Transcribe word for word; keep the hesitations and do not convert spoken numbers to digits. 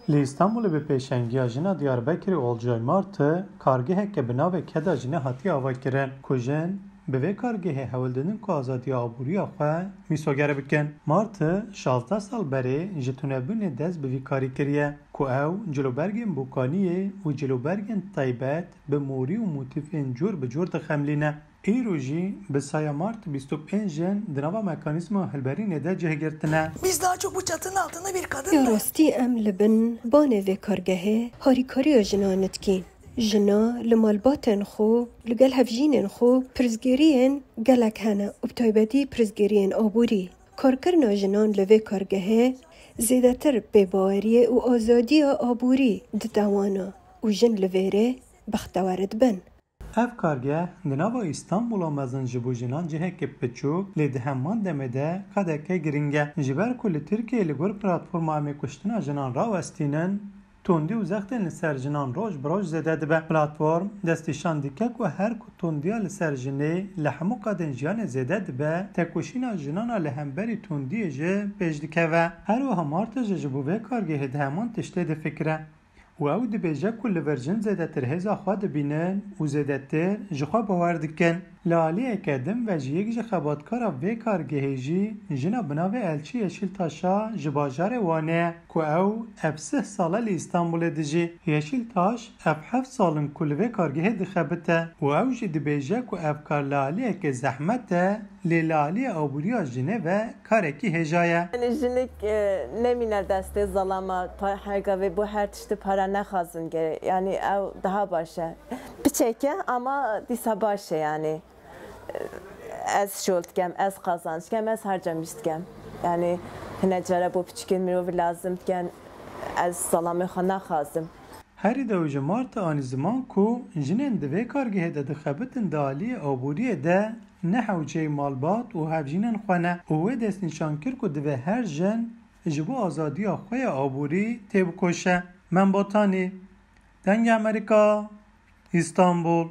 Li Îstanbulê bi pêşengiya jina Diyarbekirê Olcay Martı kargeheke bi navê Keda Jinê hatiye avakirin, ku jin bi vê kargehê hewl didin ku azadiya aboriya xwe mîsogere bikin. Martı şazdeh sal berê ji tunebûnê dest bi vî karî kiriye, ku ew cilûbergên bokaniyê û cilûbergên taybet bi morî û motîfên cûr bi cûr dixemilîne. Îro jî bi saya Mart bîst û pênc jin di nava mekanîzma hilberînê de cih girtine. Biz daha çok bu çatının altında bir kadın Ya rastî em li bin banê vê kargehê harîkariya jinan dikîn. Jina li malbatên xwe, li gel hevjînên xwe pirsgiriyên gelek hene û bi taybetî pirsgiriyên aborî. Karkirina jinan li vê kargehê zêdetir pêbaweriyê û azadiya aborî dide wana û jin li vêrê bextewer dibin. Ev kargeh di nava Îstanbula mezin ji bo jinan cihekî piçûk, lê di heman demê de qedeke giring e. Ji ber ku li Tirkiyeyê li gor platforma Em ê kuştina jinan rawestînin, tundî û zextên li ser jinan roj bi roj zêde dibe. Platform destnîşan dike ku her ku tundiya li ser jinê li hemû qadên jiyanê zêde dibe, têkoşîna jinana li hemberî tundiyê jî pêş dikeve. Her wiha Martı jî ji bo vê kargehê di heman tiştê difikire. Û ew dibêje ku li vir jin zêdetir hêza xwe dibînin û zêdetir ji xwe bawer dikin. Li aliyeke din ve jî yek ji xebatkara vê kargehê jî jina bi navê Elçî Yeşîltaşa ji bajarê Wanê ye, ku ew ev sih sal e li Îstanbulê dijî. Yeşîltaş ev heft sal in ku li vê kargehê dixebite û ew jî dibêje ku ev kar li aliyeke zehmet e, lê li aliyê aboriya jinê ve karekî hêja ye. Yani jinik, e, nemîne destê zelama, pa-, her gavê bo her tiştî para nexwazin gerê. Yani ew daha baş e. Piçek e ama dîsa baş e yani. E, ez şol dikem, ez qazanç dikem, ez harcamiş dikem. Yani hine cara bo piçikên mirovî lazim diken, ez zelamê xwe naxwazim. Herî dawî ji Martı anî ziman ku jinên di vê kargehê de dixebitin di aliyê aboriyê de ne hewceyê malbat û hevjînên xwe ne û wê destnîşan kir ku divê her jin ji bo azadiya xwe ya aborî têbikoşe. Mem Botanî, Dengê Amerîka, Îstanbul.